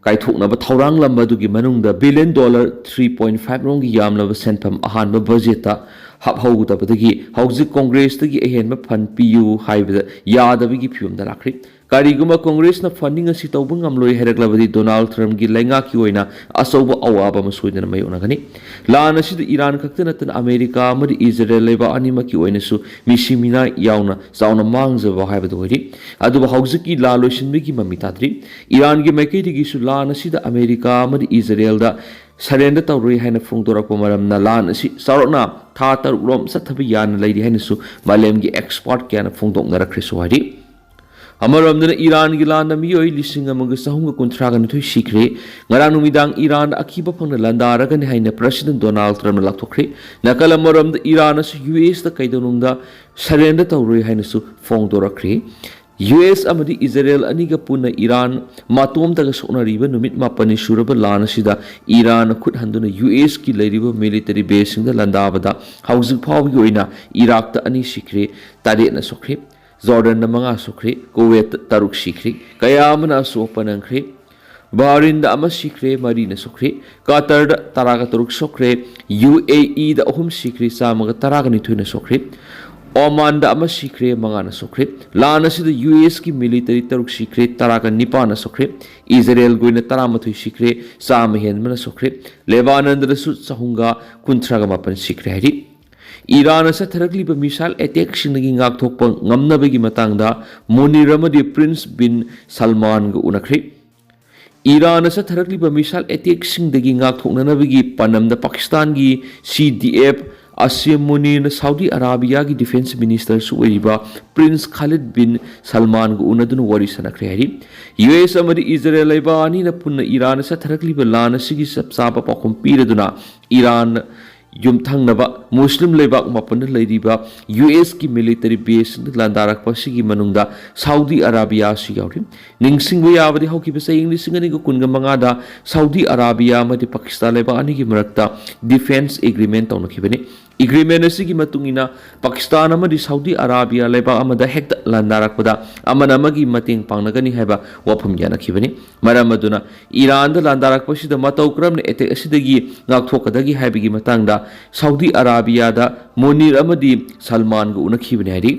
ꯀꯥꯏꯊꯣꯛꯅꯕ ꯊꯧꯔꯥꯡꯂꯝꯕ ꯑꯗꯨꯒꯤ ꯃꯅꯨꯡꯗ billion dollar three point five ꯔꯣꯝꯒꯤ ꯌꯥꯝꯂꯕ ꯁꯦꯟꯐꯝ ꯑꯍꯥꯟꯕ ꯕꯖꯦꯠꯇ ꯍꯥꯞꯍꯧꯒꯗꯕꯗꯒꯤ ꯍꯧꯖꯤꯛ ꯀꯣꯡꯒ꯭ꯔꯦꯁꯇꯒꯤ ꯑꯍꯦꯟꯕ ꯐꯟ ꯄꯤꯌꯨ ꯍꯥꯏꯕꯗ ꯌꯥꯗꯕꯒꯤ ꯐꯤꯕꯝꯗ ꯂꯥꯛꯈ꯭ꯔꯤ꯫ ꯀꯔꯤꯒꯨꯝꯕ ꯀꯣꯡꯒ꯭ꯔꯦꯁꯅ ꯐꯟꯗꯤꯡ ꯑꯁꯤ ꯇꯧꯕ ꯉꯝꯂꯣꯏ ꯍꯥꯏꯔꯛꯂꯕꯗꯤ ꯗꯣꯅꯥꯜꯗ ꯇ꯭ꯔꯝꯞꯀꯤ ꯂꯩꯉꯥꯛꯀꯤ ꯑꯣꯏꯅ ꯑꯆꯧꯕ ꯑꯋꯥꯕ ꯑꯃ ꯁꯣꯏꯗꯅ ꯃꯥꯌꯣꯛꯅꯒꯅꯤ꯫ ꯂꯥꯟ ꯑꯁꯤꯗ ꯏꯔꯥꯟ ꯈꯛꯇ ꯅꯠꯇꯅ ꯑꯃꯦꯔꯤꯀꯥ ꯑꯃꯗꯤ ꯏꯖꯔꯦꯜ ꯂꯩꯕꯥꯛ ꯑꯅꯤꯃꯛꯀꯤ ꯑꯣꯏꯅꯁꯨ ꯃꯤꯁꯤ ꯃꯤꯅꯥꯏ ꯌꯥꯎꯅ ꯆꯥꯎꯅ ꯃꯥꯡꯖꯕ ꯍꯥꯏꯕꯗꯨ ꯑꯣꯏꯔꯤ꯫ ꯑꯗꯨꯕꯨ ꯍꯧꯖꯤꯛꯀꯤ ꯂꯥꯟ ꯂꯣꯏꯁꯤꯟꯕꯒꯤ ꯃꯃꯤ ꯇꯥꯗ꯭ꯔꯤ꯫ ꯏꯔꯥꯟꯒꯤ ꯃꯥꯏꯀꯩꯗꯒꯤꯁꯨ ꯂꯥꯟ ꯑꯁꯤꯗ ꯑꯃꯦꯔꯤꯀꯥ ꯑꯃꯗꯤ ꯏꯖꯔꯦꯜꯗ ꯁꯔꯦꯟꯗꯔ ꯇꯧꯔꯣꯏ ꯍꯥꯏꯅ ꯐꯣꯡꯗꯣꯔꯛꯄ ꯃꯔꯝꯅ ꯂꯥꯟ ꯑꯁꯤ ꯆꯥꯎꯔꯥꯛꯅ ꯊꯥ ꯇꯔꯨꯛ ꯔꯣꯝ ꯆꯠꯊꯕ ꯌꯥꯅ ꯂꯩꯔꯤ ꯍꯥꯏꯅꯁꯨ ꯃꯥꯂꯦꯝꯒꯤ ꯑꯦꯛꯁꯄꯔꯠ ꯀꯌꯥꯅ ꯐꯣꯡꯗꯣꯛꯅꯔꯛꯈ꯭ꯔꯦꯁꯨ ꯍꯥꯏꯔꯤ꯫ ꯑꯃꯔꯣꯝꯗꯅ ꯏꯔꯥꯟꯒꯤ ꯂꯥꯟꯗ ꯃꯤꯑꯣꯏ ꯂꯤꯁꯤꯡ ꯑꯃꯒ ꯆꯍꯨꯝꯒ ꯀꯨꯟꯊ꯭ꯔꯥꯒ ꯅꯤꯊꯣꯏ ꯁꯤꯈ꯭ꯔꯦ꯫ ꯉꯔꯥꯡ ꯅꯨꯃꯤꯗꯥꯡ ꯏꯔꯥꯟꯗ ꯑꯀꯤꯕ ꯐꯪꯅ ꯂꯥꯟꯗꯥꯔꯒꯅꯤ ꯍꯥꯏꯅ ꯄ꯭ꯔꯁꯤꯗꯦꯟ ꯗꯣꯅꯥꯜꯗ ꯇ꯭ꯔꯝꯞꯅ ꯂꯥꯎꯊꯣꯛꯈ꯭ꯔꯦ꯫ ꯅꯥꯀꯜ ꯑꯃꯔꯣꯝꯗ ꯏꯔꯥꯟ ꯑꯁꯨ ꯌꯨ ꯑꯦꯁꯇ ꯀꯩꯗꯧꯅꯨꯡꯗ ꯁꯔꯦꯟꯗꯔ ꯇꯧꯔꯣꯏ ꯍꯥꯏꯅꯁꯨ ꯐꯣꯡꯗꯣꯔꯛꯈ꯭ꯔꯦ꯫ ꯌꯨ ꯑꯦꯁ ꯑꯃꯗꯤ ꯏꯖꯔꯦꯜ ꯑꯅꯤꯒ ꯄꯨꯟꯅ ꯏꯔꯥꯟ ꯃꯇꯣꯝꯇꯒ ꯁꯣꯛꯅꯔꯤꯕ ꯅꯨꯃꯤꯠ ꯃꯥꯄꯟꯅꯤ ꯁꯨꯔꯕ ꯂꯥꯟ ꯑꯁꯤꯗ ꯏꯔꯥꯟꯅ ꯈꯨꯠ ꯍꯟꯗꯨꯅ ꯌꯨ ꯑꯦꯁꯀꯤ ꯂꯩꯔꯤꯕ ꯃꯤꯂꯤꯇꯔꯤ ꯕꯦꯁꯁꯤꯡꯗ ꯂꯥꯟꯗꯥꯕꯗ ꯍꯧꯖꯤꯛ ꯐꯥꯎꯕꯒꯤ ꯑꯣꯏꯅ ꯏꯔꯥꯛꯇ ꯑꯅꯤ ꯁꯤꯈ꯭ꯔꯦ, ꯇꯔꯦꯠꯅ ꯁꯣꯛꯈ꯭ꯔꯦ꯫ ꯖꯣꯔꯗꯟꯗ ꯃꯉꯥ ꯁꯣꯛꯈ꯭ꯔꯦ, ꯀꯨꯋꯦꯠꯇ ꯇꯔꯨꯛ ꯁꯤꯈ꯭ꯔꯦ, ꯀꯌꯥ ꯑꯃꯅ ꯑꯁꯣꯛ ꯑꯄꯟ ꯅꯪꯈ꯭ꯔꯦ꯫ ꯕꯍꯔꯤꯟꯗ ꯑꯃ ꯁꯤꯈ꯭ꯔꯦ, ꯃꯔꯤꯅ ꯁꯣꯛꯈ꯭ꯔꯦ꯫ ꯀꯇꯔꯗ ꯇꯔꯥꯒ ꯇꯔꯨꯛ ꯁꯣꯛꯈ꯭ꯔꯦ꯫ ꯌꯨ ꯑꯦ ꯏꯗ ꯑꯍꯨꯝ ꯁꯤꯈ꯭ꯔꯦ, ꯆꯥꯝꯃꯒ ꯇꯔꯥꯒ ꯅꯤꯊꯣꯏꯅ ꯁꯣꯛꯈ꯭ꯔꯦ꯫ ꯑꯣꯃꯥꯟꯗ ꯑꯃ ꯁꯤꯈ꯭ꯔꯦ, ꯃꯉꯥꯅ ꯁꯣꯛꯈ꯭ꯔꯦ꯫ ꯂꯥꯟ ꯑꯁꯤꯗ ꯌꯨ ꯑꯦꯁꯀꯤ ꯃꯤꯂꯤꯇꯔꯤ ꯇꯔꯨꯛ ꯁꯤꯈ꯭ꯔꯦ, ꯇꯔꯥꯒ ꯅꯤꯄꯥꯟꯅ ꯁꯣꯛꯈ꯭ꯔꯦ꯫ ꯏꯖꯔꯦꯜꯒꯤ ꯑꯣꯏꯅ ꯇꯔꯥꯃꯥꯊꯣꯏ ꯁꯤꯈ꯭ꯔꯦ, ꯆꯥꯝꯃ ꯍꯦꯟꯕꯅ ꯁꯣꯛꯈ꯭ꯔꯦ꯫ ꯂꯦꯕꯥꯅꯟꯗꯁꯨ ꯆꯍꯨꯝꯒ ꯀꯨꯟꯊ꯭ꯔꯥꯒ ꯃꯥꯄꯟ ꯁꯤꯈ꯭ꯔꯦ ꯍꯥꯏꯔꯤ꯫ ꯏꯔꯥꯟꯅ ꯆꯠꯊꯔꯛꯂꯤꯕ ꯃꯤꯁꯥꯏꯜ ꯑꯦꯇꯦꯛꯁꯤꯡꯗꯒꯤ ꯉꯥꯛꯊꯣꯛꯄ ꯉꯝꯅꯕꯒꯤ ꯃꯇꯥꯡꯗ ꯃꯨꯅꯤꯔ ꯑꯃꯗꯤ ꯄ꯭ꯔꯤꯟꯁ ꯕꯤꯟ ꯁꯜꯃꯥꯟꯒ ꯎꯅꯈ꯭ꯔꯦ꯫ ꯏꯔꯥꯟꯅ ꯆꯠꯊꯔꯛꯂꯤꯕ ꯃꯤꯁꯥꯏꯜ ꯑꯦꯇꯦꯛꯁꯤꯡꯗꯒꯤ ꯉꯥꯛꯊꯣꯛꯅꯅꯕꯒꯤ ꯄꯥꯟꯗꯝꯗ ꯄꯥꯀꯤꯁꯇꯥꯟꯒꯤ ꯁꯤ ꯗꯤ ꯑꯦꯐ ꯑꯁꯤꯝ ꯃꯨꯅꯤꯔꯅ ꯁꯥꯎꯗꯤ ꯑꯔꯥꯕꯤꯌꯥꯒꯤ ꯗꯤꯐꯦꯟꯁ ꯃꯤꯅꯤꯁꯇꯔꯁꯨ ꯑꯣꯏꯔꯤꯕ ꯄ꯭ꯔꯤꯟꯁ ꯈꯥꯂꯤꯗ ꯕꯤꯟ ꯁꯜꯃꯥꯟꯒ ꯎꯅꯗꯨꯅ ꯋꯥꯔꯤ ꯁꯥꯟꯅꯈ꯭ꯔꯦ ꯍꯥꯏꯔꯤ꯫ ꯌꯨ ꯑꯦꯁ ꯑꯃꯗꯤ ꯏꯖꯔꯦꯜ ꯂꯩꯕꯥꯛ ꯑꯅꯤꯅ ꯄꯨꯟꯅ ꯏꯔꯥꯟꯅ ꯆꯠꯊꯔꯛꯂꯤꯕ ꯂꯥꯟ ꯑꯁꯤꯒꯤ ꯆꯞ ꯆꯥꯕ ꯄꯥꯎꯈꯨꯝ ꯄꯤꯔꯗꯨꯅ ꯏꯔꯥꯟ ꯌꯨꯝꯊꯪꯅꯕ ꯃꯨꯁꯂꯤꯝ ꯂꯩꯕꯥꯛ ꯃꯥꯄꯟꯗ ꯂꯩꯔꯤꯕ ꯌꯨ ꯑꯦꯁꯀꯤ ꯃꯤꯂꯤꯇꯔꯤ ꯕꯦꯁꯁꯤꯡꯗ ꯂꯥꯟꯗꯥꯔꯛꯄ ꯑꯁꯤꯒꯤ ꯃꯅꯨꯡꯗ ꯁꯥꯎꯗꯤ ꯑꯔꯥꯕꯤꯌꯥꯁꯨ ꯌꯥꯎꯔꯤ꯫ ꯅꯤꯡꯁꯤꯡꯕ ꯌꯥꯕꯗꯤ ꯍꯧꯈꯤꯕ ꯆꯍꯤ ꯂꯤꯁꯤꯡ ꯑꯅꯤꯒ ꯀꯨꯟꯒ ꯃꯉꯥꯗ ꯁꯥꯎꯗꯤ ꯑꯔꯥꯕꯤꯌꯥ ꯑꯃꯗꯤ ꯄꯥꯀꯤꯁꯇꯥꯟ ꯂꯩꯕꯥꯛ ꯑꯅꯤꯒꯤ ꯃꯔꯛꯇ ꯗꯤꯐꯦꯟꯁ ꯑꯦꯒ꯭ꯔꯤꯃꯦꯟ ꯇꯧꯅꯈꯤꯕꯅꯤ꯫ ꯑꯦꯒ꯭ꯔꯤꯃꯦꯟ ꯑꯁꯤꯒꯤ ꯃꯇꯨꯡ ꯏꯟꯅ ꯄꯥꯀꯤꯁꯇꯥꯟ ꯑꯃꯗꯤ ꯁꯥꯎꯗꯤ ꯑꯔꯥꯕꯤꯌꯥ ꯂꯩꯕꯥꯛ ꯑꯃꯗ ꯍꯦꯛꯇ ꯂꯥꯟꯗꯥꯔꯛꯄꯗ ꯑꯃꯅ ꯑꯃꯒꯤ ꯃꯇꯦꯡ ꯄꯥꯡꯅꯒꯅꯤ ꯍꯥꯏꯕ ꯋꯥꯐꯝ ꯌꯥꯅꯈꯤꯕꯅꯤ꯫ ꯃꯔꯝ ꯑꯗꯨꯅ ꯏꯔꯥꯟꯗ ꯂꯥꯟꯗꯥꯔꯛꯄꯁꯤꯗ ꯃꯇꯧ ꯀꯔꯝꯅ ꯑꯦꯇꯦꯛ ꯑꯁꯤꯗꯒꯤ ꯉꯥꯛꯊꯣꯛꯀꯗꯒꯦ ꯍꯥꯏꯕꯒꯤ ꯃꯇꯥꯡꯗ ꯁꯥꯎꯗꯤ ꯑꯔꯥꯕꯤꯌꯥꯗ ꯃꯨꯅꯤꯔ ꯑꯃꯗꯤ ꯁꯜꯃꯥꯟꯒ ꯎꯅꯈꯤꯕꯅꯤ ꯍꯥꯏꯔꯤ꯫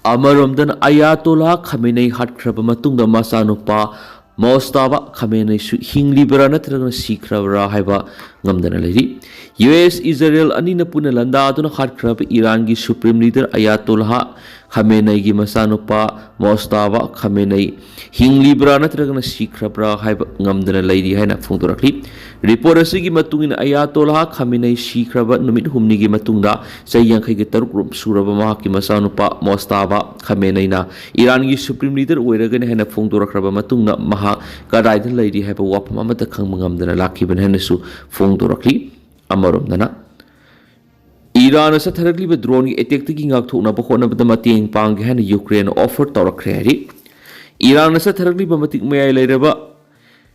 ꯑꯃꯔꯣꯝꯗꯅ ꯑꯌꯥꯇꯣꯂꯥ ꯈꯥꯃꯦꯅꯩ ꯍꯥꯠꯈ꯭ꯔꯕ ꯃꯇꯨꯡꯗ ꯃꯆꯥꯅꯨꯄꯥ ꯃꯣꯁꯇꯥꯕꯥ ꯈꯥꯃꯦꯅꯩꯁꯨ ꯍꯤꯡꯂꯤꯕ꯭ꯔꯥ ꯅꯠꯇ꯭ꯔꯒꯅ ꯁꯤꯈ꯭ꯔꯕ꯭ꯔꯥ ꯍꯥꯏꯕ ꯉꯝꯗꯅ ꯂꯩꯔꯤ꯫ ꯌꯨ ꯑꯦꯁ ꯏꯖꯔꯦꯜ ꯑꯅꯤꯅ ꯄꯨꯟꯅ ꯂꯥꯟꯗꯥꯗꯨꯅ ꯍꯥꯠꯈ꯭ꯔꯕ ꯏꯔꯥꯟꯒꯤ ꯁꯨꯄ꯭ꯔꯤꯝ ꯂꯤꯗꯔ ꯑꯌꯥꯇꯣꯂꯥ ꯈꯥꯃꯦꯅꯩꯒꯤ ꯃꯆꯥꯅꯨꯄꯥ ꯃꯣꯁꯇꯥꯕꯥ ꯈꯥꯃꯦꯅꯩ ꯍꯤꯡꯂꯤꯕ꯭ꯔꯥ ꯅꯠꯇ꯭ꯔꯒꯅ ꯁꯤꯈ꯭ꯔꯕ꯭ꯔꯥ ꯍꯥꯏꯕ ꯉꯝꯗꯅ ꯂꯩꯔꯤ ꯍꯥꯏꯅ ꯐꯣꯡꯗꯣꯔꯛꯂꯤ꯫ ꯔꯤꯄꯣꯔꯠ ꯑꯁꯤꯒꯤ ꯃꯇꯨꯡ ꯏꯟꯅ ꯑꯌꯥꯇꯣꯂꯥ ꯈꯥꯃꯦꯅꯩ ꯁꯤꯈ꯭ꯔꯕ ꯅꯨꯃꯤꯠ ꯍꯨꯝꯅꯤꯒꯤ ꯃꯇꯨꯡꯗ ꯆꯍꯤ ꯌꯥꯡꯈꯩꯒ ꯇꯔꯨꯛ ꯁꯨꯔꯕ ꯃꯍꯥꯛꯀꯤ ꯃꯆꯥꯅꯨꯄꯥ ꯃꯣꯁꯇꯥꯕꯥ ꯈꯥꯃꯦꯅꯩꯅ ꯏꯔꯥꯟꯒꯤ ꯁꯨꯄ꯭ꯔꯤꯝ ꯂꯤꯗꯔ ꯑꯣꯏꯔꯒꯅꯤ ꯍꯥꯏꯅ ꯐꯣꯡꯗꯣꯔꯛꯈ꯭ꯔꯕ ꯃꯇꯨꯡꯗ ꯃꯍꯥꯛ ꯀꯗꯥꯏꯗ ꯂꯩꯔꯤ ꯍꯥꯏꯕ ꯋꯥꯐꯝ ꯑꯃꯠꯇ ꯈꯪꯕ ꯉꯝꯗꯅ ꯂꯥꯛꯈꯤꯕꯅꯤ ꯍꯥꯏꯅꯁꯨ ꯐꯣꯡꯗꯣꯔꯛꯂꯤ꯫ ꯑꯃꯔꯣꯝꯗꯅ ꯏꯔꯥꯟꯅ ꯆꯠꯊꯔꯛꯂꯤꯕ ꯗ꯭ꯔꯣꯟꯒꯤ ꯑꯦꯇꯦꯛꯇꯒꯤ ꯉꯥꯛꯊꯣꯛꯅꯕ ꯍꯣꯠꯅꯕꯗ ꯃꯇꯦꯡ ꯄꯥꯡꯒꯦ ꯍꯥꯏꯅ ꯌꯨꯀ꯭ꯔꯦꯟ ꯑꯣꯐꯔ ꯇꯧꯔꯛꯈ꯭ꯔꯦ ꯍꯥꯏꯔꯤ꯫ ꯏꯔꯥꯟꯅ ꯆꯠꯊꯔꯛꯂꯤꯕ ꯃꯇꯤꯛ ꯃꯌꯥꯏ ꯂꯩꯔꯕ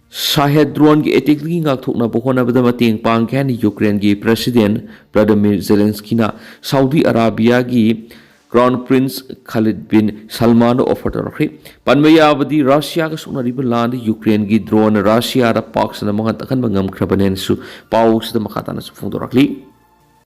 ꯁꯥꯍꯦꯗ ꯗ꯭ꯔꯣꯟꯒꯤ ꯑꯦꯇꯦꯛꯇꯒꯤ ꯉꯥꯛꯊꯣꯛꯅꯕ ꯍꯣꯠꯅꯕꯗ ꯃꯇꯦꯡ ꯄꯥꯡꯒꯦ ꯍꯥꯏꯅ ꯌꯨꯀ꯭ꯔꯦꯟꯒꯤ ꯄ꯭ꯔꯦꯁꯤꯗꯦꯟ ꯚ꯭ꯂꯥꯗꯤꯃꯤꯔ ꯖꯦꯂꯦꯟꯁꯀꯤꯅ ꯁꯥꯎꯗꯤ ꯑꯔꯥꯕꯤꯌꯥꯒꯤ Crown Prince Khalid bin Salman offer ꯇꯧꯔꯛꯈ꯭ꯔꯤ꯫ ꯄꯟꯕ ꯌꯥꯕꯗꯤ, ꯔꯁꯤꯌꯥꯒ ꯁꯣꯛꯅꯔꯤꯕ ꯂꯥꯟꯗ ꯌꯨꯀ꯭ꯔꯦꯟꯒꯤ ꯗ꯭ꯔꯣꯟꯅ ꯔꯁꯤꯌꯥꯗ ꯄꯥꯛ ꯁꯟꯅ ꯃꯥꯡꯍꯟ ꯇꯥꯛꯍꯟꯕ ꯉꯝꯈ꯭ꯔꯕꯅꯦꯅꯁꯨ ꯄꯥꯎꯁꯤꯗ ꯃꯈꯥ ꯇꯥꯅꯁꯨ ꯐꯣꯡꯗꯣꯔꯛꯂꯤ꯫